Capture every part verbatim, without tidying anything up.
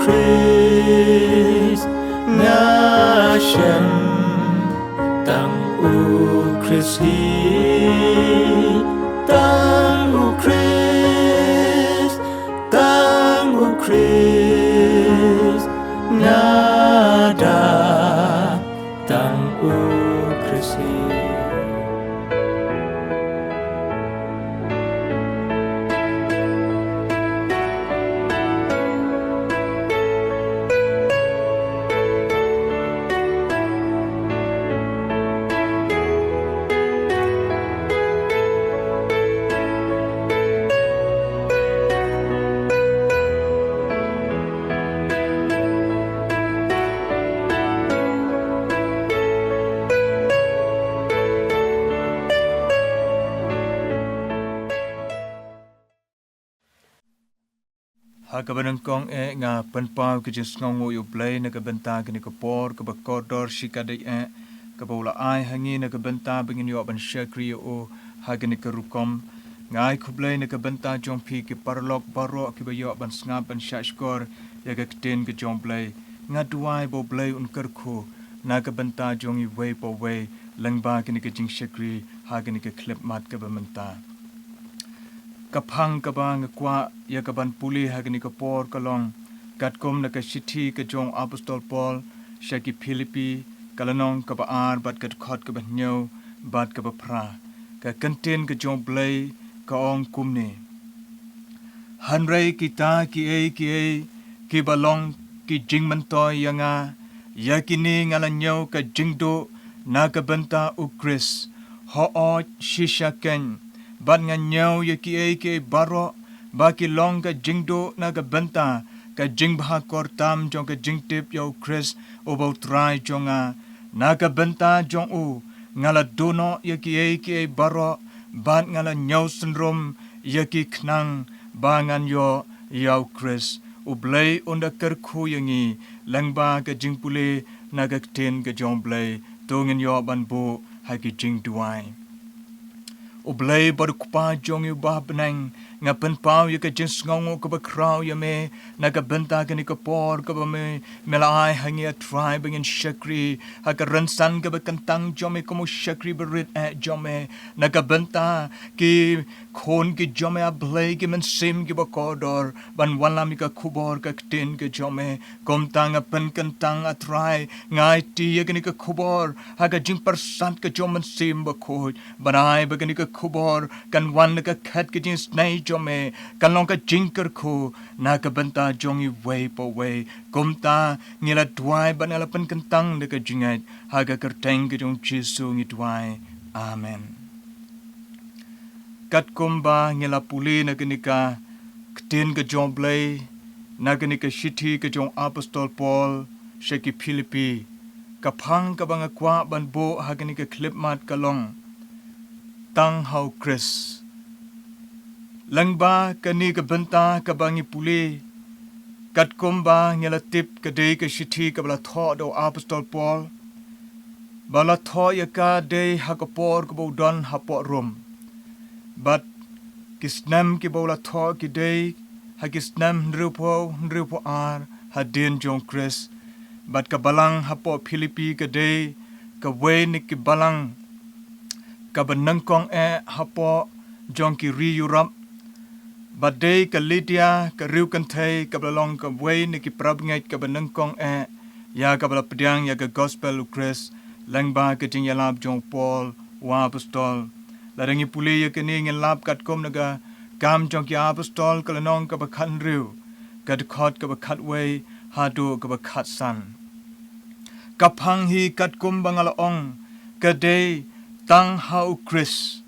Khrist nga shem, tang u Khrist hi, tang u Khrist, tang u Khrist nga da, tang u Khrist hi. Ha kaba nyngkong eh nga pynpaw ka jingsngewnguh ïa U Blei na ka bynta kane ka por kaba kordor shikatdei eh kaba u la ai ha ngi na ka bynta ba ngin ïoh ban shakri ïa u ha kane ka rukom. Nga ai khublei na ka bynta jong phi ki paralok baroh kiba ïoh ban sngap ban shahshkor ïa ka ktien ka jong U Blei. Nga duwai ba U Blei un kyrkhu na ka bynta jong iwei pa iwei lyngba kane ka jingshakri ha kane ka khyllipmat kaba mynta. Ka phang kaba nga kwah ïa kaban pule ha kane ka por ka long katkum na ka shithi ka jong u Apostol Paul sha ki Philippi, ka lynnong kaba ar bad ka dkhot kaba hynñiew bad kaba phra. Ka kyntien ka jong U Blei ka ong kumne: Hynrei kita kiei kiei kiba long ki jingmyntoi ïa nga, ïa kine nga la ñiew ka jingduh na ka bynta U Khrist, hooid shisha keiñ, bad nga ñiew ïa kiei kiei baroh ba ki long ka jingduh na ka bynta ka jingbha kyrtam jong ka jingtip ïa U Khrist uba U Trai jong nga. Na ka bynta jong u nga la duh noh ïa kiei kiei baroh, bad nga la ñiew synrum ïa ki khnang ba ngan ïoh ïa U Khrist. U Blei un da kyrkhu ïa ngi lyngba ka jingpule na ka ktien ka jong U Blei. To ngin ïoh ban buh ha ki jingduwai. U Blei bad U Kpa jong ngi uba ha bneng, nga pynpaw ïa ka jingsngewnguh kaba khraw ïa me na ka bynta kane ka por kaba me, me la ai ha ngi, A Trai, ba ngin shakri ha ka rynsan kaba kyntang jong me kum u shakri barit eh jong me, na ka bynta ki khun ki jong me, A Blei, ki mynsiem kiba kordor ban wallam ïa ka khubor ka ktien ka jong me. Kumta nga pynkyntang, A Trai, nga aiti ïa kane ka khubor ha ka jingpyrsad ka jong U Mynsiem Bakhuid, ban ai ba kane ka khubor kan wan na ka khet ka jingisynei jong me, kan long ka jingkyrkhu na ka bynta jong iwei pa iwei. Kumta ngi la duwai bad ngi la pynkyntang da ka jingngeit, ha ka kyrteng ka jong U Jisu ngi duwai. Amen. Katkum ba ngi la pule na kane ka ktien ka jong U Blei, na kane ka shithi ka jong u Apostol Paul sha ki Philippi, ka phang kaba nga kwah ban buh ha kane ka khyllipmat ka long: Tang ha U Khrist. Lyngba kane ka bynta kaba ngi pule, katkum ba ngi la tip, ka dei ka shithi kaba la thoh da u Apostol Paul, ba la thoh ïa ka dei ha ka por kaba u don hapoh Rom. Bad ki snem kiba u la thoh ki dei ha ki snem hynriewphew hynriewphew ar hadien jong U Khrist. Bad ka balang hapoh Philippi ka dei kawei na ki balang kaba nyngkong eh hapoh jong ki ri Europe. Bad dei ka Lydia, ka riew kynthei, kaba la long kawei na ki parabangeit kaba nyngkong eh ïa kaba la pdiang ïa ka gospel U Khrist lyngba ka jingïalap jong u Paul u apostol. Lada ngi pule ïa kane ngin lap katkum na ka Kam jong ki Apostol ka lynnong kaba khathynriew, ka dkhot kaba khatwei haduh kaba khatsan. Ka phang hi katkum ba nga la ong, ka dei tang ha U Khrist.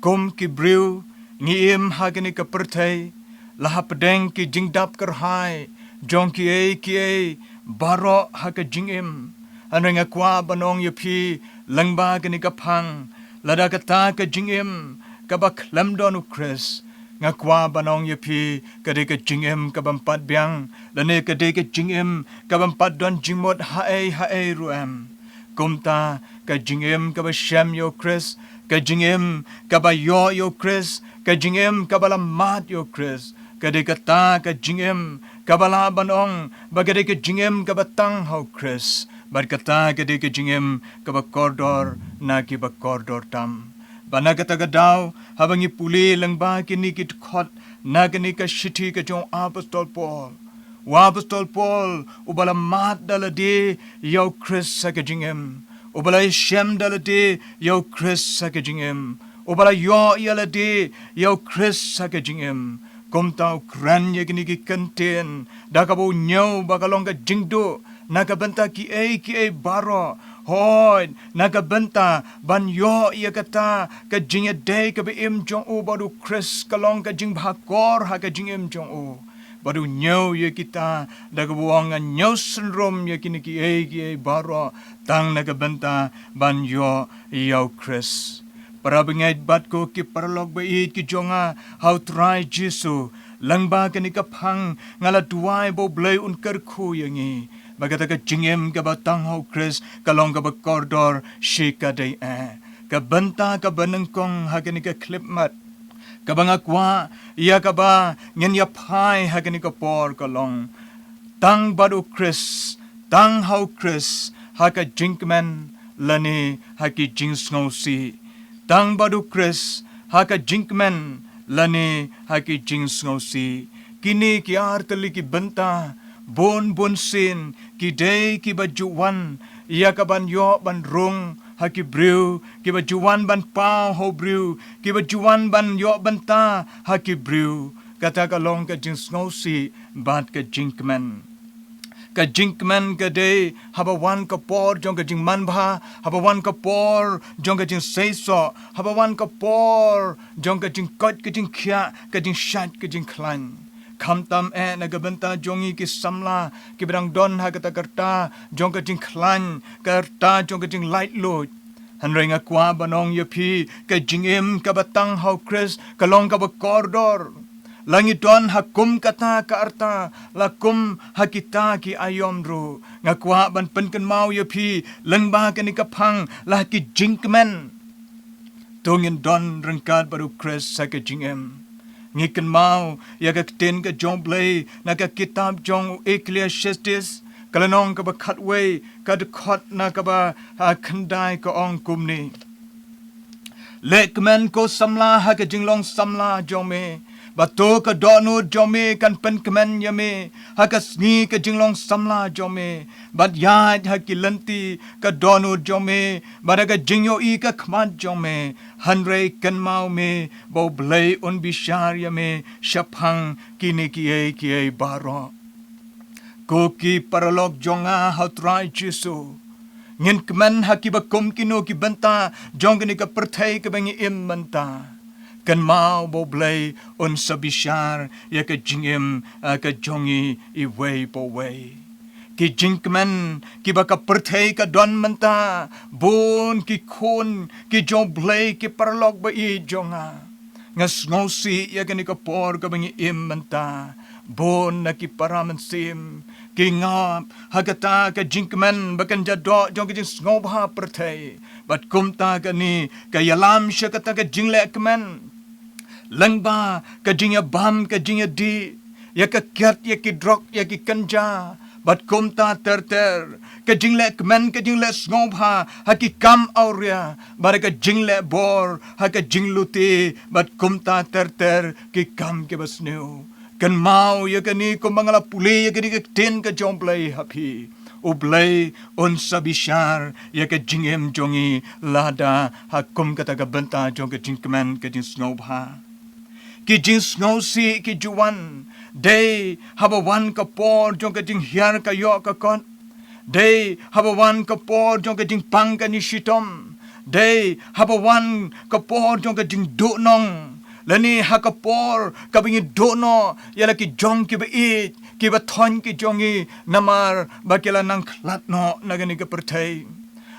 Kum ki briew ngi im ha kane ka pyrthei la hapdeng ki jingdap kyrhai jong kiei kiei baroh ha ka jingim. Hynrei nga kwah ban ong ïa phi lyngba kane ka phang, lada kata ka jingim kaba khlem don U Khrist, nga kwah ban ong ïa phi, ka dei ka jingim kabym pat biang, lane ka dei ka jingim kabym pat don jingmut haei haei ruh em. Kumta ka jingim kaba shem ïa U Khrist, ka jingim kaba ïoh ïa U Khrist, ka jingim kaba la mad ïa U Khrist, Ka dei kata ka jingim kaba lah ban ong ba ka dei ka jingim kaba tang ha u Khrist, bad kata ka dei ka jingim kaba kordor na kiba kordor tam. Bad na kata ka daw, haba ngi pule lyngba kine ki dkhot na kane ka shithi ka jong u Apostol Paul, u Apostol Paul uba la mad da lade ïa u Khrist ha ka jingim, uba la shem da lade ïa u Khrist ha ka jingim, uba la ïoh ïa lade ïa u Khrist ha ka jingim. Kumta u kren ïa kine ki kyntien da kaba u ñiew ba ka long ka jingduh na ka bynta kiei kiei baroh. Hooid, na ka bynta ban ïoh ïa kata ka jingïadei kaba im jong u bad u Khrist, ka long ka jingbha kor ha ka jingim jong u. Bad u ñiew ïa kita da kaba u ong, nga ñiew synrum ïa kine kiei kiei baroh tang na ka bynta ban ïoh ïa u Khrist. Para bangeit bad ko ki paralok ba ïeit ki jong nga ha u Trai Jisu, lyngba kane ka phang nga la duwai ba U Blei un kyrkhu ïa ngi ba kata ka jingim kaba tang ha u Khrist ka long kaba kordor shikatdei eh. Ka bynta kaba nyngkong ha kane ka khyllipmat kaba nga kwah ïa kaba ngin ïa phai ha kane ka por ka long, tang bad u Khrist, tang ha u Khrist ha ka jingkmen lane ha ki jingsngewsih. Tang bad u Khrist ha ka jingkmen lane ha ki jingsngewsih. Kine ki artylli ki bynta bun bun sien ki dei kiba ju wan ïa ka ban ïoh ban rung ha ki briew, kiba ju wan ban paw ha u briew, kiba ju wan ban ïoh bynta ha ki briew. Kata ka long ka jingsngewsih bad ka jingkmen. Ka jingkmen ka dei haba wan ka por jong ka jingmanbha, haba wan ka por jong ka jingseisoh, haba wan ka por jong ka jingkoit ka jingkhiah, ka jingshait ka jingkhlaiñ. Khamtam eh na ka bynta jong ngi ki samla kiba dang don ha kata ka rta jong ka jingkhlaiñ, ka rta jong ka jinglaitluid. Hynrei nga kwah ban ong ïa phi, ka jingim kaba tang ha u Khrist ka long kaba kordor. La ngi don ha kum kata ka rta, la kum ha kita ki aïom ruh, nga kwah ban pynkynmaw ïa phi lyngba kane ka phang, la ha ki jingkmen to ngin don ryngkat bad u Khrist ha ka jingim. Ngi kynmaw ïa ka ktien ka jong U Blei na ka kitab jong u Ecclesiastes, ka lynnong kaba khatwei, ka dkhot na kaba, ah, khyndai, ka ong kumne: Leh kmen ko samla ha ka jinglong samla jong me, bad to ka dohnud jong me kan pynkmen ïa me ha ka sngi ka jinglong samla jong me. Bad ïaid ha ki lynti ka dohnud jong me bad ha ka jingïohi ka khmat jong me. Hynrei kynmaw me ba U Blei un bishar ïa me shaphang kine kiei kiei baroh. Ko ki paralok jong nga ha u Trai Jisu, ngin kmen ha kiba kum kino ki bynta jong kane ka pyrthei kaba ngi im mynta, kynmaw ba U Blei un sa bishar ïa ka jingim, ah, ka jong ngi iwei pa iwei. Ki jingkmen kiba ka pyrthei ka don mynta, bun ki khun ki jong U Blei, ki paralok ba ïeit jong nga, nga sngewsih ïa kane ka por kaba ngi im mynta. Bun na ki para mynsiem ki ngop ha kata ka jingkmen ba kan jia doh jong ka jingsngewbha pyrthei. Bad kumta kane ka ïalam sha kata ka jingleh kmen lyngba ka jingïabam, ka jingïadih, ïa ka kiad, ïa ki drok, ïa ki kynja, bad kumta ter ter, ka jingleh kmen, ka jingleh sngewbha ha ki kam awria, bad ka jingleh bor ha ka jinglute, bad kumta ter ter ki kam kiba sniew. Kynmaw ïa kane kumba nga la pule ïa kane ka ktien ka jong U Blei ha phi. U Blei un sa bishar ïa ka jingim jong ngi lada ha kum kata ka bynta jong ka jingkmen, ka jingsngewbha. Ki jingsngewsih ki ju wan dei haba wan ka por jong ka jinghiar ka ïoh ka kot, dei haba wan ka por jong ka jingpang kane shitom, dei haba wan ka por jong ka jingduhnong, lane ha ka por kaba ngi duhnoh ïa la ki jong kiba ïeit, kiba thoiñ ki jong ngi, namar ba ki la nang khlad noh na kane ka pyrthei.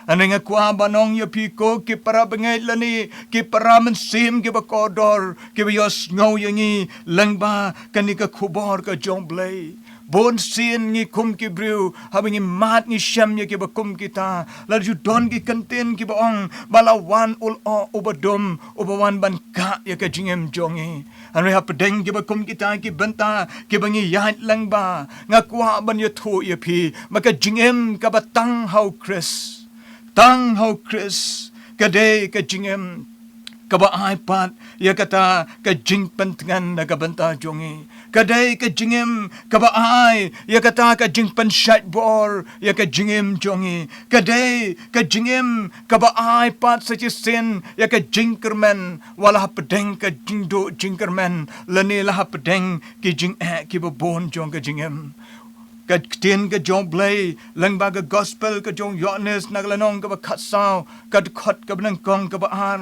Hynrei nga kwah ban ong ïa phi, ko ki para bangeit lane ki para mynsiem kiba kordor, kiba ïohsngew ïa ngi lyngba kane ka khubor ka jong U Blei, Bun sien ngi kum ki briew, haba ngi mad ngi shem ïa kiba kum kita. La ju don ki kyntien kiba ong, ba la wan u lyoh uba dum, uba wan ban kah ïa ka jingim jong ngi. Hynrei hapdeng kiba kum kita ki bynta, kiba ngi ïaid lyngba, nga kwah ban ïathuh ïa phi, ba ka jingim kaba tang ha u Khrist. Tang ha u Khrist, ka dei ka jingim kaba ai pat ïa kata ka jingpyntngen na ka bynta jong ngi. Ka dei ka jingim kaba ai ïa kata ka jingpynshait bor ïa ka jingim jong ngi. Ka dei ka jingim kaba ai pat sa shisien ïa ka jingkyrmen, wat la hapdeng ka jingduh jingkyrmen, lane la hapdeng ki jingeh kiba bun jong ka jingim. Ka ktien ka jong u Blei, lyngba ka gospel ka jong u Ïoannis, na ka lynnong kaba khatsaw, ka dkhot kaba nyngkong kaba ar.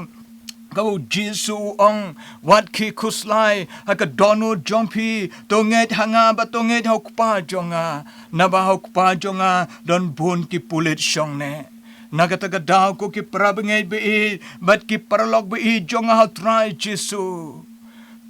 Kaba u Jisu u ong, wat khie khuslai ha ka dohnud jong phi, to ngeit ha nga bad to ngeit ha u Kpa jong nga. Naba ha u Kpa jong nga don bun ki pulit shongneh. Na kata ka daw ko ki para bangeit ba ïeit, bad ki paralok ba ïeit jong nga ha u Trai Jisu.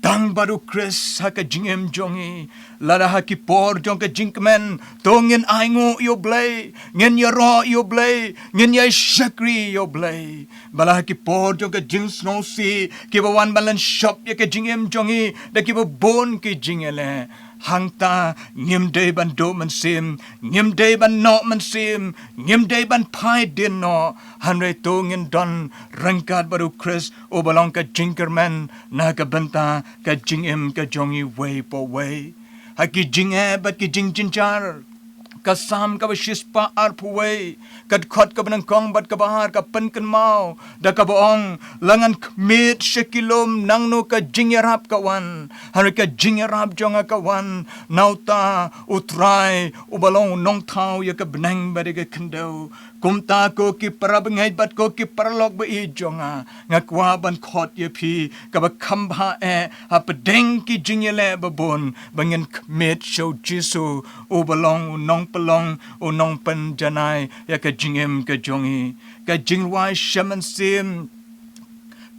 Tang bad u Khrist ha ka jingim jong ngi. Lada ha ki por jong ka jingkmen, to ngin ainguh ïa u Blei, ngin ïaroh ïa u Blei, ngin ïai shakri ïa u Blei. Bad la ha ki por jong ka jingsngewsih, kiba wan ban lynshop ïa ka jingim jong ngi, da kiba bun ki jingïaleh. Hangta ngim dei ban duh mynsiem, ngim dei ban noh mynsiem, ngim dei ban phai dien noh, hynrei to ngin don ryngkat bad u Khrist, uba long ka jingkyrmen na ka bynta ka jingim ka jong ngi uwei pa uwei. Ha ki jingeh bad ki jingjynjar, ka Salm kaba shispah arphew wei, ka dkhot kaba nyngkong bad kaba ar ka pynkynmaw, da kaba ong, la ngan khmied sha ki lum nangno ka jingïarap ka wan, hynrei ka jingïarap jong nga ka wan na uta u Trai, uba long u nongthaw ïa ka bneng bad ïa ka khyndew. Kumta ko ki para bangeit bad ko ki paralok ba ïeit jong nga, nga kwah ban khot ïa phi, kaba kham bha eh, hapdeng ki jingïaleh ba bun, ba ngin khmied sha u Jisu, uba long u nongpynlong, u nongpynjanai ïa ka jingim ka jong ngi. Ka jingrwai shem mynsiem,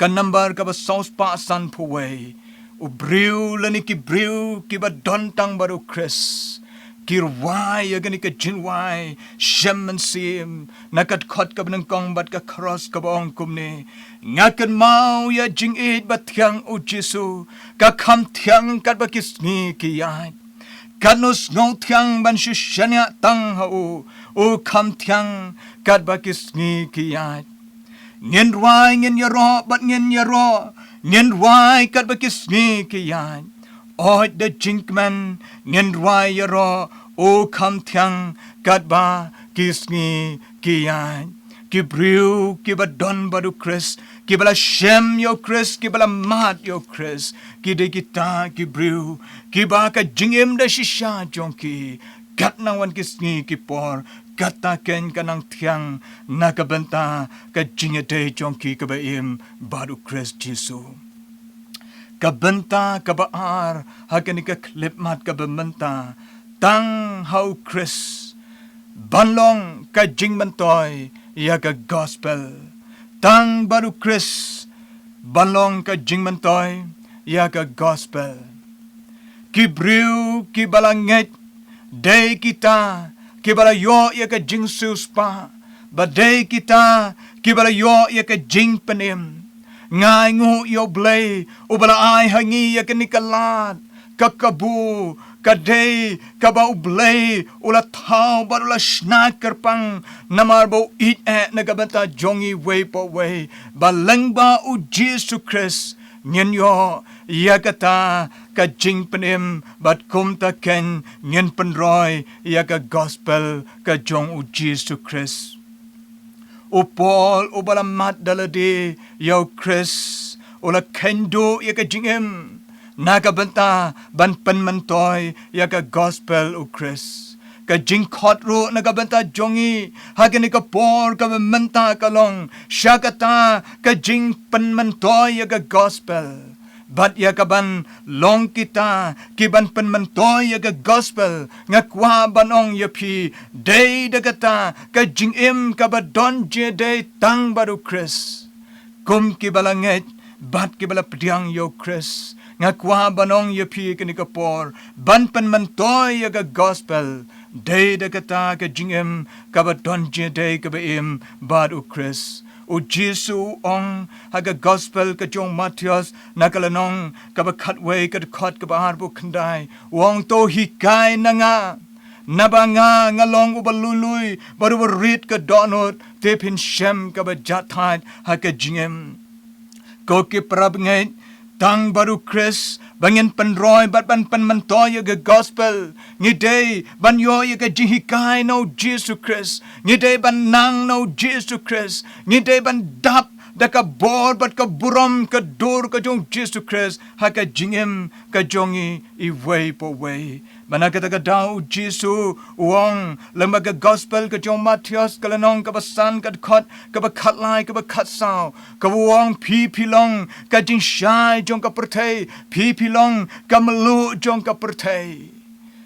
ka nambar kaba sawspah sanphew wei. U briew lane ki briew kiba don tang bad u Khrist, ki rwai ïa kane ka jingrwai shem mynsiem, na ka dkhot kaba nyngkong bad ka khros kaba ong kumne: Nga kynmaw ïa jingïeit ba thiang, u Jisu, ka kham thiang katba ki sngi ki ïaid. Katno sngewthiang ban shu shaniah tang ha u, u kham thiang katba ki sngi ki ïaid. Ngin rwai, ngin ïaroh bad ngin ïaroh, ngin rwai katba ki sngi ki ïaid. Oid da jingkmen, ngin rwai ïaroh, u kham thiang katba ki sngi ki ïaid. Ki briew kiba don bad u Khrist, kiba la shem ïa u Khrist, kiba la mad ïa u Khrist, ki dei kita ki briew kiba ka jingim da shisha jong ki, kat nang wan ki sngi ki por, kata keiñ ka nang thiang na ka bynta ka jingïadei jong ki kaba im bad u Khrist Jisu. Ka bynta kaba ar ha kane ka khyllipmat kaba mynta, tang ha u Khrist ban long ka jingmyntoi ïa ka gospel. Tang bad u Khrist ban long ka jingmyntoi ïa ka gospel. Ki briew kiba la ngeit, dei kita kiba la ïoh ïa ka jingsiewspah, bad dei kita kiba la ïoh ïa ka jingpynim. Nga ainguh ïa u Blei uba la ai ha ngi ïa kane ka lad, ka kabu, ka dei kaba u Blei u la thaw bad u la shna kyrpang, namar ba u ïeit eh na ka bynta jong ngi uwei pa uwei, ba lyngba u Jisu Khrist ngin ïoh ïa kata ka jingpynim, bad kumta keiñ ngin pynroi ïa ka gospel ka jong u Jisu Khrist. U Paul uba la mad da lade ïa u Khrist, u la kheiñ duh ïa ka jingim na ka bynta ban pynmyntoi ïa ka gospel u Khrist. Ka jingkhot ruh na ka bynta jong ngi ha kane ka por kaba mynta ka long, sha kata ka jingpynmyntoi ïa ka gospel. Bad ïa kaban long kita kiban pynmyntoi ïa ka gospel, nga kwah ban ong ïa phi, dei da kata ka jingim kaba don jingïadei tang bad u Khrist. Kum kiba la ngeit bad kiba la pdiang ïa u Khrist, Nga kwah ban ong ïa phi kane ka por, ban pynmyntoi ïa ka gospel, dei da kata ka jingim kaba don jingïadei kaba im bad u Khrist. U Jisu u ong ha ka gospel ka jong Mathaios, na ka lynnong kaba khatwei, ka dkhot kaba arphew khyndai, u ong, to hikai na nga, naba nga nga long uba lui lui bad uba rit ka dohnud, te phin shem kaba jahthait ha ka jingim. Ko ki parabangeit, tang bad u Khrist ba ngin pynroi bad ban pynmyntoi ïa ka gospel. Ngi dei ban ïoh ïa ka jinghikai na u Jisu Khrist. Ngi dei ban nang na u Jisu Khrist. Ngi dei ban dap da ka bor bad ka burom ka dur ka jong u Jisu Khrist ha ka jingim ka jong ngi iwei pa iwei. Bad na kata ka daw u Jisu u ong, lyngba ka gospel ka jong Mathaios ka lynnong kaba san, ka dkhot kaba khatlai, kaba khatsaw, kaba u ong, phi phi long ka jingshai jong ka pyrthei, phi phi long ka mluh jong ka pyrthei.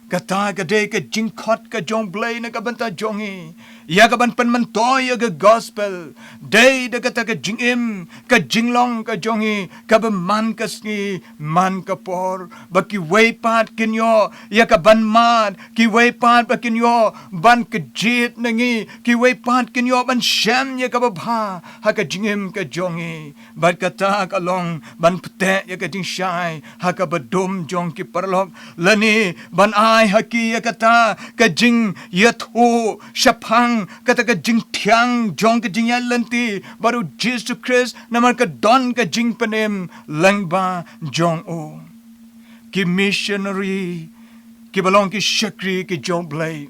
Kata ka dei ka jingkhot ka jong u Blei na ka bynta jong ngi, ïa ka ban pynmyntoi ïa ka gospel. Dei da kata ka jingim, ka jinglong ka jong ngi kaba man ka sngi man ka por, ba kiwei pat kin ïoh ïa ka ban mad, kiwei pat ba kin ïoh ban kjit na ngi, kiwei pat kin ïoh ban shem ïa kaba bha ha ka jingim ka jong ngi. Bad kata ka long ban pynthut ïa ka jingshai ha kaba dum jong ki paralok, lane ban ai ha ki ïa kata ka jingïathuh shaphang kata ka jingthiang jong ka jingïaid lynti bad u Jisu Khrist, namar ka don ka jingpynim lyngba jong u. Ki missionary kiba long ki shakri ki jong u Blei,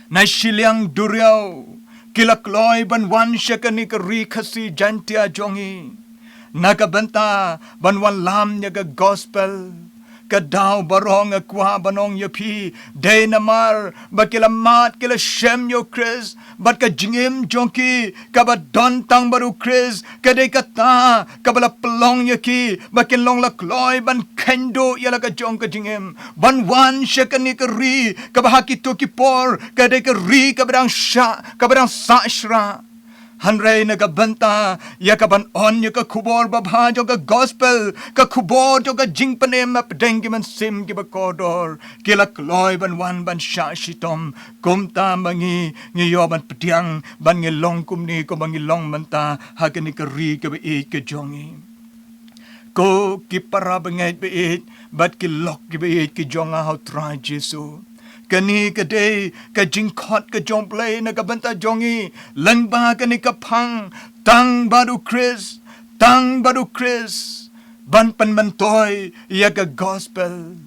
na shiliang duriaw ki la kloi ban wan sha kane ka ri Khasi Jaiñtia jong ngi, na ka bynta ban wanlam ïa ka gospel. Ka daw baroh nga kwah ban ong ïa phi, dei namar ba ki la mad, ki la shem ïa u Khrist, bad ka jingim jong ki kaba don tang bad u Khrist ka dei kata kaba la pynlong ïa ki ba kin long la kloi ban kheiñ duh ïa la ka jong ka jingim, ban wan sha kane ka ri kaba ha kito ki por ka dei ka ri kaba dang shah, kaba dang sah shrah. Hynrei na ka bynta ïa ka ban on ïa ka khubor babha jong ka gospel, ka khubor jong ka jingpynim, hapdeng ki mynsiem kiba kordor, ki la kloi ban wan ban shah shitom. Kumta ma ngi, ngi ïoh ban pdiang ban ngi long kumne kumba ngi long mynta ha kane ka ri kaba ïeit ka jong ngi. Ko ki parabangeit ba ïeit bad ki lok kiba ïeit ki jong nga ha u Trai Jisu, kane ka dei ka jingkhot ka jong u Blei na ka bynta jong ngi lyngba kane ka phang, tang bad u Khrist, tang bad u Khrist ban pynmyntoi ïa ka gospel.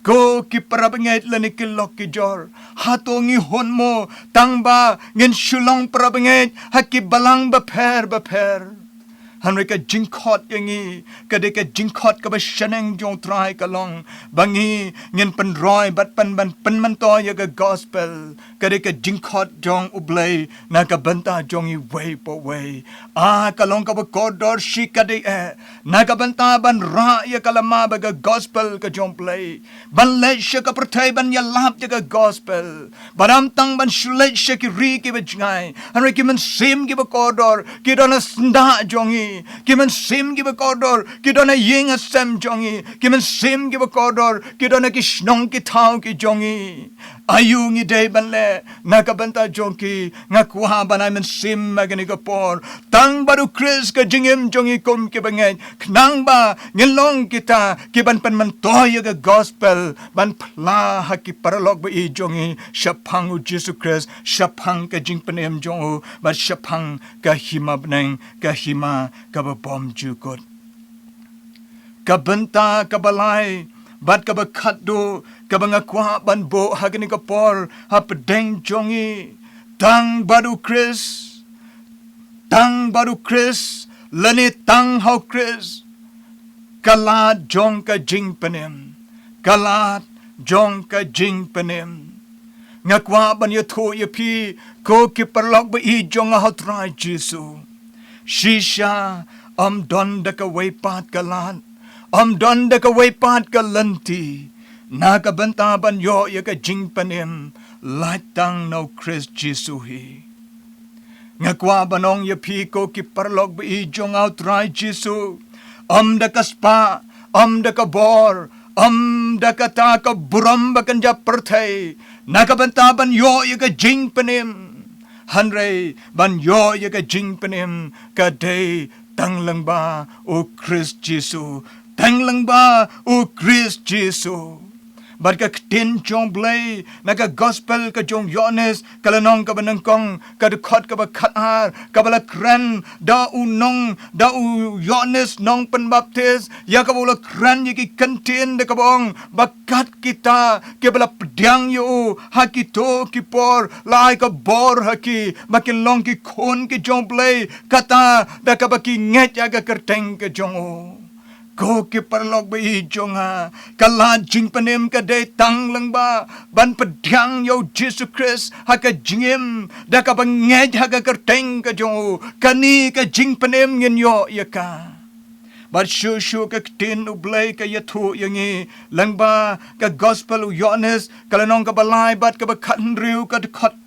Ko ki parabangeit lane ki lok ki jor, hato ngi hun mo tang ba ngin shu long parabangeit ha ki balang bapher bapher? Hynrei ka jingkhot ïa ngi ka dei ka jingkhot kaba shaneng jong u Trai ka long ba ngi ngin pynroi bad pyn, ban pynmyntoi ïa ka gospel. Ka dei ka jingkhot jong u Blei na ka bynta jong ngi iwei pa iwei. Ah, ka long kaba kordor shikatdei eh na ka bynta ban rah ïa ka lama bad ka gospel ka jong u Blei, ban leit sha ka pyrthei ban ïalap ïa ka gospel. Bad ym tang ban shu leit sha ki ri kiba jngai, hynrei ki mynsiem kiba kordor ki don ha syndah jong ngi, ki mynsiem kiba kordor ki don ha ïing ha sem jong ngi, ki mynsiem kiba kordor ki don ha ki shnong ki thaw ki jong ngi. Aïu ngi dei ban leh na ka bynta jong ki? Nga kwah ban ai mynsiem ha kane ka por, tang bad u Khrist ka jingim jong ngi kum ki bangeit, khnang ba ngin long kita ki ban pynmyntoi ïa ka gospel, ban phla ha ki paralok ba ïeit jong ngi shaphang u Jisu Khrist, shaphang ka jingpynim jong u, bad shaphang ka hima bneng, ka hima kaba bymjukut. Ka bynta kaba lai bad kaba khatduh kaba nga kwah ban buh ha kane ka por hapdeng jong ngi, tang bad u Khrist, tang bad u Khrist, lane tang ha u Khrist, ka lad jong ka jingpynim, ka lad jong ka jingpynim. Nga kwah ban ïathuh ïa phi, ko ki paralok ba ïeit jong nga ha u Trai Jisu, shisha ym don da kawei pat ka lad, ym don da kawei pat ka lynti na ka bynta ban ïoh ïa ka jingpynim, lait tang na u Khrist Jisu hi. Nga kwah ban ong ïa phi, ko ki paralok ba ïeit jong nga ha u Trai Jisu, ym da ka spah, ym da ka bor, ym da kata ka burom ba kan jia pyrthei, na ka bynta ban ïoh ïa ka jingpynim. Hynrei ban ïoh ïa ka jingpynim ka dei tang lyngba u Khrist Jisu, tang lyngba u Khrist Jisu. Bad ka ktien jong Blei na ka gospel ka jong Ïoannis, ka lynnong kaba nyngkong, ka dkhot kaba khatar, kaba la kren da u nong, da u Ïoannis nongpynbaptis, ïa kaba u la kren ïa ki kyntien da kaba ong, ba kat kita kiba la pdiang ïa u ha kito ki por, la ai ka bor ha ki ba kin long ki khun ki jong Blei, kata da kaba ki ngeit ïa ka kyrteng ka jong u. Ko ki paralok ba ïeit jong nga, ka lad jingpynim ka dei tang lyngba ban pdiang ïa u Jisu Khrist ha ka jingim, da kaba ngeit ha ka kyrteng ka jong u, kane ka jingpynim ngin ïoh ïa ka. Bad shuh shuh ka ktien u Blei ka ïathuh ïa ngi lyngba ka gospel u Ïoannis, ka lynnong kaba lai bad kaba khathynriew, ka dkhot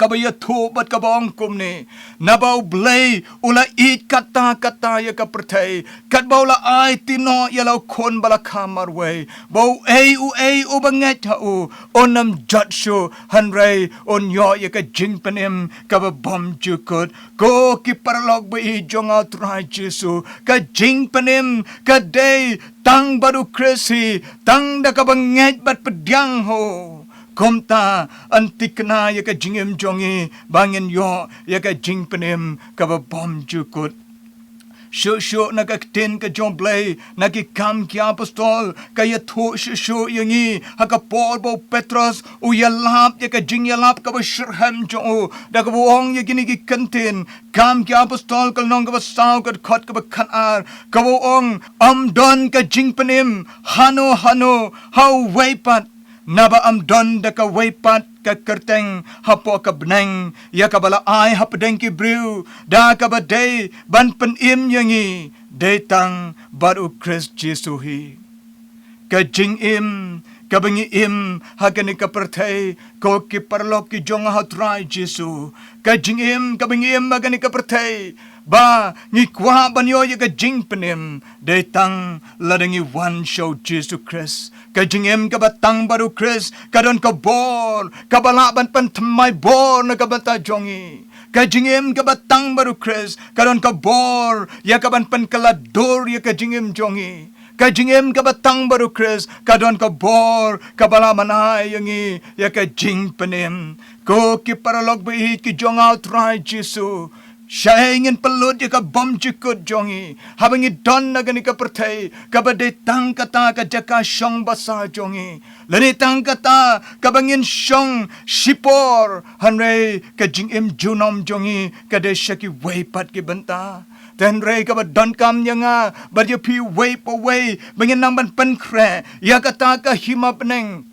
kaba ïathuh bad kaba ong kumne: Naba u Blei u la ïeit katta katta ïa ka pyrthei, katba u la aiti noh ïa la u khun ba la kha marwei, ba uei uei uba ngeit ha u un ym jot shuh, hynrei un ïoh ïa ka jingpynim kaba bymjukut. Ko ki paralok ba ïeit jong nga ha u Trai Jisu, ka jingpynim ka dei tang bad u Khrist hi, tang da kaba ngeit bad pdiang ha u. Kumta yn thikna ïa ka jingim jong ngi ba ngin ïoh ïa ka jingpynim kaba bymjukut. Shuh shuh na ka ktien ka jong Blei, na ki Kam ki Apostol, ka ïathuh shuh shuh ïa ngi ha ka por ba u Petros u ïalap ïa ka jingïalap kaba shitrhem jong u, da kaba u ong ïa kine ki kyntien. Kam ki Apostol ka lynnong kaba saw, ka dkhot kaba khatar, kaba u ong: Ym don ka jingpynim hano hano ha uwei pat, naba ym don da kawei pat ka kyrteng hapoh ka bneng ïa kaba la ai hapdeng ki briew, da kaba dei ban pynim ïa ngi, dei tang bad u Khrist Jisu hi. Ka jingim kaba ngi im ha kane ka pyrthei, ko ki paralok ki jong nga ha u Trai Jisu, ka jingim kaba ngi im ha kane ka pyrthei ba ngi kwah ban ïoh ïa ka jingpynim, dei tang lada ngi wan sha u Jisu Khrist. Ka jingim kaba tang bad u Khrist ka don ka bor kaba lah ban pynthymmai bor na ka bynta jong ngi. Ka jingim kaba tang bad u Khrist ka don ka bor ïa kaban pynkylla dur ïa ka jingim jong ngi. Ka jingim kaba tang bad u Khrist ka don ka bor kaba lah ban ai ïa ngi ïa ka jingpynim. Ko ki paralok ba ïeit ki jong nga ha u Trai Jisu, shaei ngin pynlut ïa ka bymjukut jong ngi haba ngi don ha kane ka pyrthei kaba dei tang kata ka jaka shong basa jong ngi, lane tang kata kaba ngin shong shipor, hynrei ka jingim junom jong ngi ka dei sha kiwei pat ki bynta. Te hynrei kaba donkam ïa nga bad ïa phi uwei pa uwei ba ngin nang ban pynkhreh ïa kata ka hima bneng,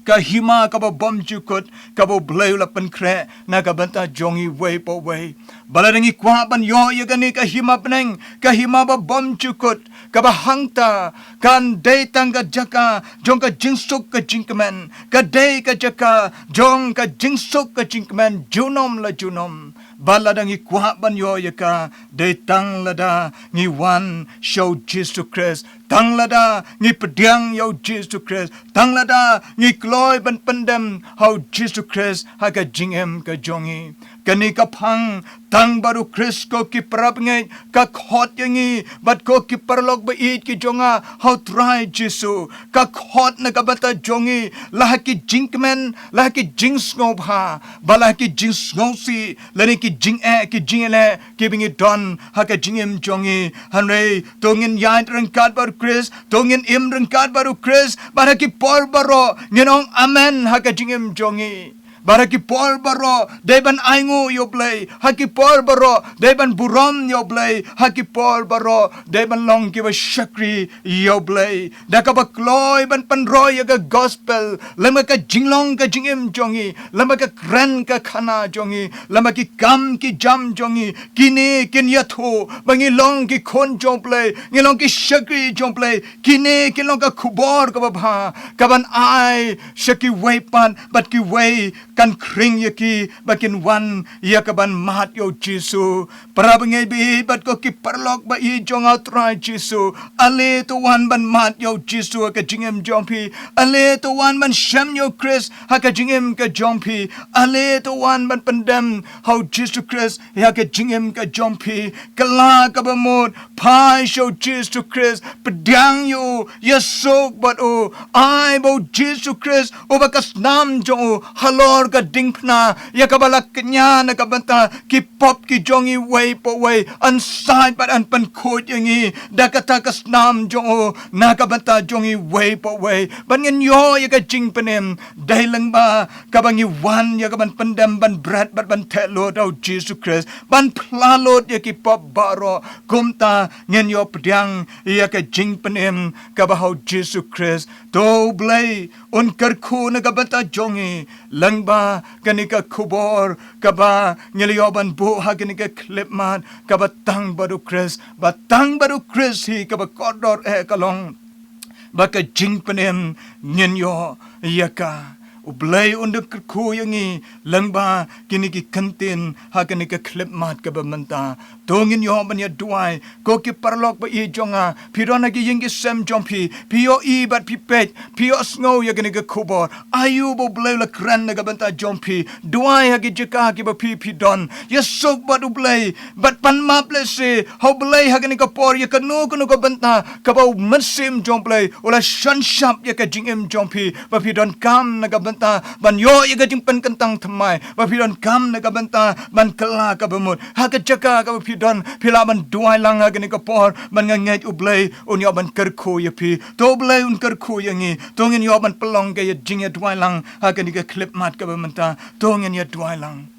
ka hima kaba bymjukut kaba u Blei u la pynkhreh na ka bynta jong ngi uwei pa uwei. Ba lada ngi kwah ban ïoh ïa kane ka hima bneng, ka hima ba bymjukut, kaba hangta kan dei tang ka jaka jong ka jingsuk ka jingkmen, ka dei ka jaka jong ka jingsuk ka jingkmen junom la junom. Ba lada ngi kwah ban ïoh ïa ka, dei tang lada ngi wan sha u Jisu Khrist, tang lada ngi pdiang ïa u Jisu Khrist, tang lada ngi kloi ban pyndem ha u Jisu Khrist ha ka jingim ka jong ngi. Kane ka phang tang bad u Khrist, ko ki parabangeit, ka khot ïa ngi bad ko ki paralok ba ïeit ki jong nga ha u Trai Jisu, ka khot na ka bynta jong ngi, la ha ki jingkmen, la ha ki jingsngewbha, ba la ha ki jingsngewsih, lane ki jingeh ki jingïaleh kiba ngi don ha ka jingim jong ngi. Hynrei to ngin ïaid ryngkat bad u Khrist, to ngin im ryngkat bad u Khrist, bad ha ki por baroh ngin ong amen ha ka jingim jong ngi. Bad ha ki por baroh dei ban ainguh ïa u Blei, ha ki por baroh dei ban burom ïa u Blei, ha ki por baroh dei ban long kiba shakri ïa u Blei. Da kaba kloi ban pynroi ïa ka gospel lem bad ka jinglong ka jingim jong ngi, lem bad ka kren ka khana jong ngi, lem bad ki kam ki jam jong ngi, kine kin ïathuh ba ngi long ki khun jong u Blei, ngi long ki shakri jong u Blei. Kine kin long ka khubor kaba bha kaban ai sha kiwei pat bad kiwei kan khring ïa ki ba kin wan ïa ka ban mad ïa u Jisu. Para bangeit baieit bad ko ki paralok baieit jong nga u Trai Jisu, ale to wan ban mad ïa u Jisu ha ka jingim jong phi. Ale to wan ban shem ïa u Khrist ha ka jingim ka jong phi. Ale to wan ban pyndem ha u Jisu Khrist ïa ka jingim ka jong phi. Kylla kaba mut, phai sha u Jisu Khrist, pdiang ïa u, ïasuk bad u. Ai ba u Jisu Khrist uba ka snam jong u halor ka diengphna, ïa kaba la kñia na ka bynta ki pop ki jong ngi uwei pa uwei, yn sait bad yn pynkhuid ïa ngi da kata ka snam jong u na ka bynta jong ngi uwei pa uwei. Ban ngin ïoh ïa ka jingpynim dei lyngba kaba ngi wan ïa ka ban pyndem, ban bret bad ban theh lut ha u Jisu Khrist, ban phla lut ïa ki pop baroh. Kumta ngin ïoh pdiang ïa ka jingpynim kaba ha u Jisu Khrist. To u Blei un kyrkhu na ka bynta jong ngi lyngba kane ka khubor kaba ngi la ïoh ban buh ha kane ka khyllipmat, kaba tang bad u Khrist, ba tang bad u Khrist hi kaba kordor eh ka long ba ka jingpynim ngin ïoh ïa ka. U Blei un da kyrkhu ïa ngi lyngba kine ki kyntien ha kane ka khyllipmat kaba mynta. To ngin ïoh ban ïa duwai. Ko ki paralok baieit jong nga, phi don ha ki ïing ki sem jong phi, phi ïohi bad phi peit, phi ïohsngew ïa kane ka khubor. Aïu ba u Blei u la kren na ka bynta jong phi? Duwai ha ki jaka kiba phi phi don. Ïasuk bad u Blei, bad pan map lehse ha u Blei ha kane ka por ïa kano kano ka bynta kaba u Mynsiem jong u Blei u la shon shap ïa ka jingim jong phi, ba phi donkam na ka bynta ban ïoh ïa ka jingpynkyntang thymmai, ba phi donkam na ka bynta ban kylla kaba mut. Ha ka jaka kaba phi don, phi lah ban duwai lang ha kane ka por, ban ngeit u Blei un ïoh ban kyrkhu ïa phi. To u Blei un kyrkhu ïa ngi. To ngin ïoh ban pynlong ka ïa jingïaduwai lang ha kane ka khyllipmat kaba mynta. To ngin ïaduwai lang.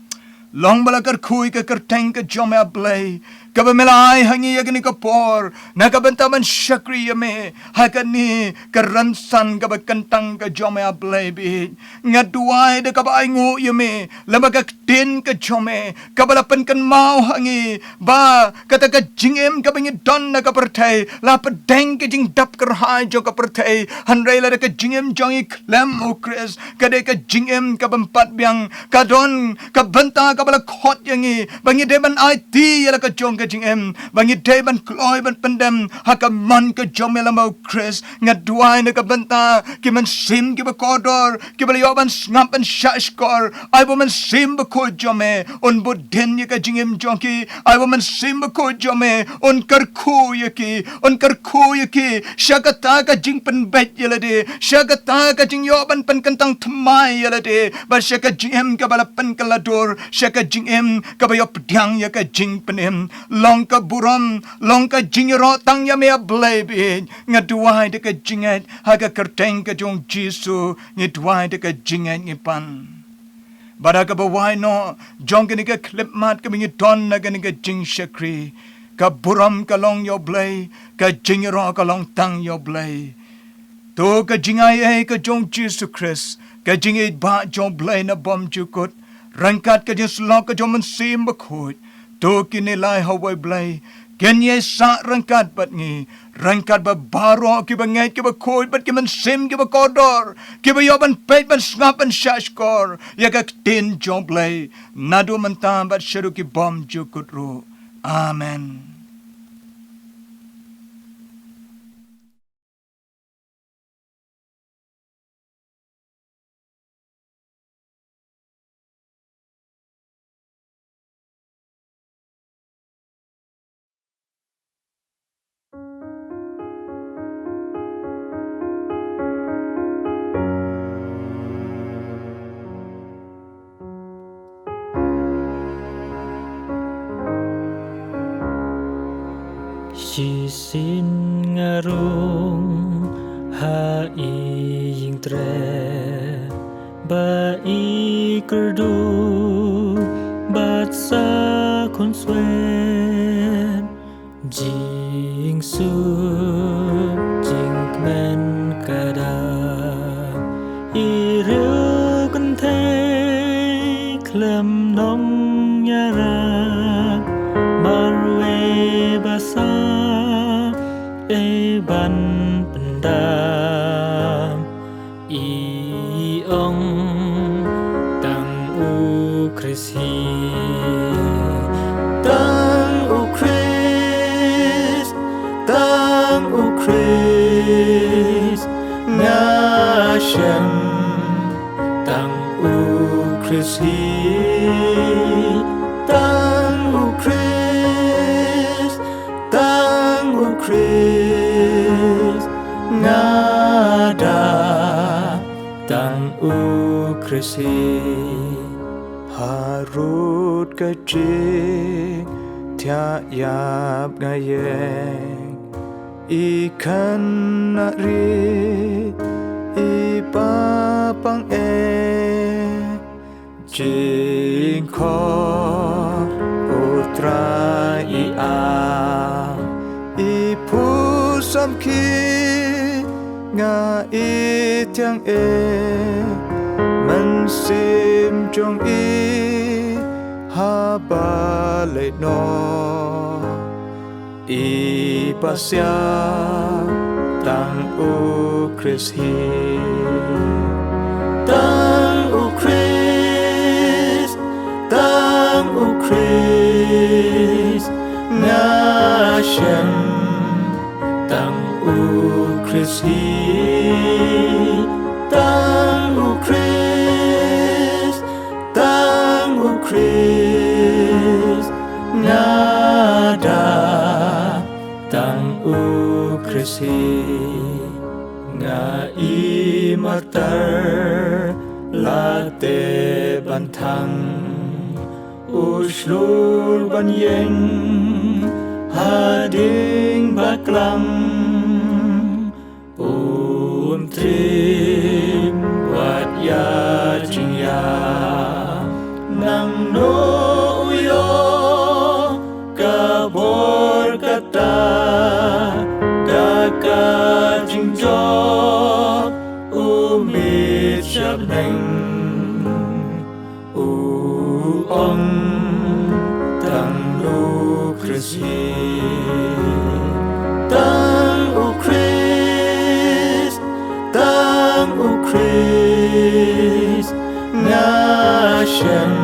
Long ba la kyrkhu ïa ka kyrteng ka jong me, A Blei, kaba me la ai ha ngi ïa kane ka por na ka bynta ban shakri ïa me ha kane ka rynsan kaba kyntang ka jong me, A Blei baieit. Nga duwai da kaba ainguh ïa me lyngba ka ktien ka jong me, kaba la pynkynmaw ha ngi ba kata ka jingim kaba ngi don na ka pyrthei la pdeng ka jingdap kyrhai jong ka pyrthei, hynrei lada ka jingim jong ngi khlem u Khrist, ka dei ka jingim kaba ym pat biang. Ka don ka bynta kaba la khot ïa ngi ba ngi dei ban aiti ïa la ka jong ka jingim, ba ngi dei ban kloi ban pyndem ha ka mon ka jong me lyngba u Khrist. Nga duwai na ka bynta ki mynsiem kiba kordor, kiba la ïoh ban sngap ban shahshkor. Ai ba u Mynsiem Bakhuid jong me un bud dien ïa ka jingim jong ki. Ai ba u Mynsiem Bakhuid jong me un kyrkhu ïa ki, un kyrkhu ïa ki sha kata ka jingpynbeit ïa lade, sha kata ka jingïoh ban pynkyntang thymmai ïa lade, bad sha ka jingim kaba la pynkylla dur, sha ka jingim kaba ïoh pdiang ïa ka jingpynim. Long ka burom, long ka jingïaroh tang ïa me, A Blei baieit. Nga duwai da ka jingngeit ha ka kyrteng ka jong u Jisu ngi duwai da ka jingngeit ngi pan. Bad ha kaba wai noh jong kane ka khyllipmat kaba ngi don na kane ka jingshakri, ka burom ka long ïa u Blei, ka jingïaroh ka long tang ïa u Blei. To ka jingaiei ka jong u Jisu Khrist, ka jingïeit ba jong u Blei na bymjukut, ryngkat ka jingsyllok ka jong u Mynsiem Bakhuid, to kine lai ha uwei u Blei kin ïai sah ryngkat bad ngi, ryngkat bad baroh kiba ngeit, kiba khuid bad ki mynsiem kiba kordor, kiba ïoh ban peit, ban sngap, ban shahshkor ïa ka ktien jong u Blei, naduh mynta bad shaduh ki bymjukut ruh. Amen. Shisien nga rung ha ïing treh ba i kyrduh bad sa khun swet. Jingsuk jingkmen ka dang i riew kynthei khlem nongïarap, marwei ba sa ei ban pyndap. I ong tang U Khrist nga shem, tang U Khrist hi, tang U Khrist, tang U Khrist nga da, tang U Khrist hi. Harud ka jingthiah ïap nga ïeng, i khynnah ri, i ba pang eh, jingkhot U Trai i am, i phuh samrkhie nga i thiang eh, mynsiem jong i haba leit noh. I pasiam tang U Khrist hi. Tang U Khrist, tang U Khrist nga shem, tang U Khrist hi, tang U Khrist, tang U Khrist nga da, tang U Khrist hi. Nga i martar lade ban thang, u shlur ban ïeng hadien ba klam. Um triem wat ïa jingïap, nangno u ïoh ka bor kata, da ka jingjop u miet sha bneng. U ong tang U Khrist hi, tang U Khrist, tang U Khrist nga shem,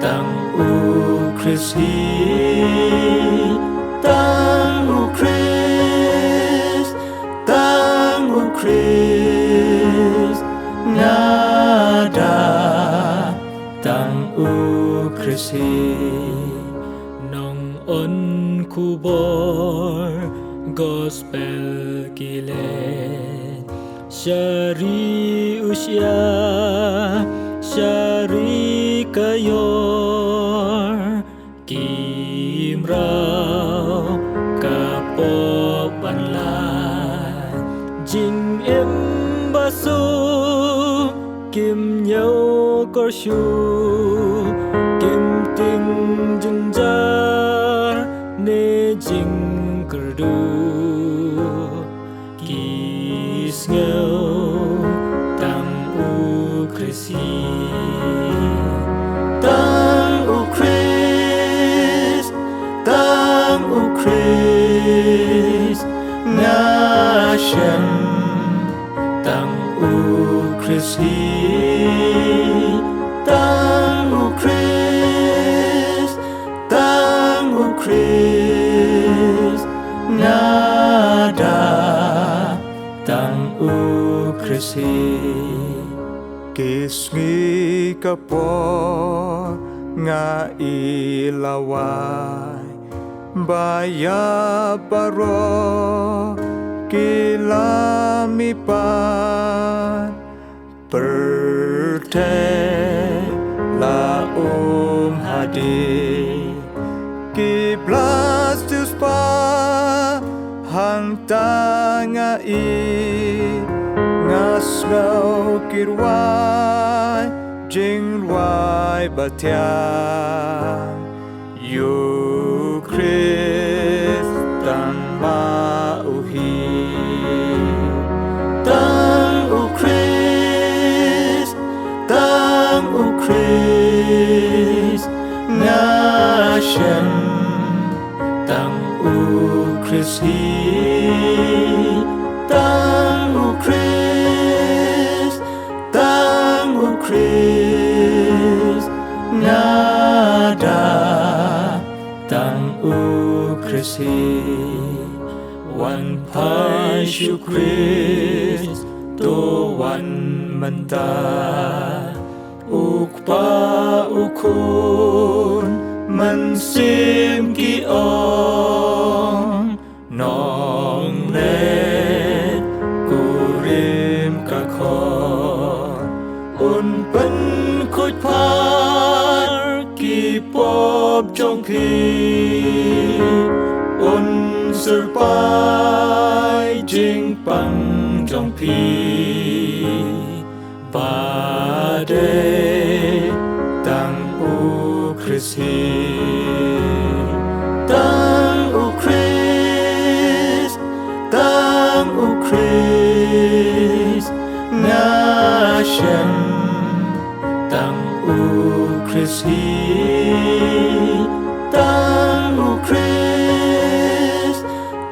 tang U Khrist hi, tang U Khrist, tang U Khrist nga da, tang U Khrist hi. Nong on khubor gospel ki leit sha ri u shyiap, sha ri ka ïor, ki mraw ka pop ban lait. Jingim ba suk kim ñiew kor shuh, kim tieng jynjar ne jingkyrduh. Ki sngew tang U Khrist hi, tang U Khrist, tang U Khrist nga shem, tang U Khrist hi, tang U Khrist, tang U Khrist nga da, tang U Khrist hi. Ki sngi ka por nga i lawei, ba ïa baroh ki la mih pat. Pyrthei la um hadien, ki blastus pa hangta nga i, nga sngew ki rwai jingrwai ba thiang. U Khrist tang ma u hi. Tang U Khrist, tang U Khrist nga shem, tang U Khrist hi, tang U Khrist, tang U Khrist nga da, tang U Khrist hi. Wan phai sha u Khrist, to wan mynta. U Kpa u Khun mynsiem ki ong, nongleh kurim ka khor. Un pynkhuid phar ki pop jong phi, un syrpai jingpang jong phi. Ba dei tang u Khrist hi, tang u Khrist, tang u Khrist, nga shem. Tang u Khrist hi, tang u Khrist,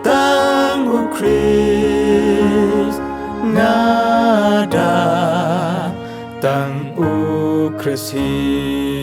tang u Khrist, nga da, tang u Khrist hi.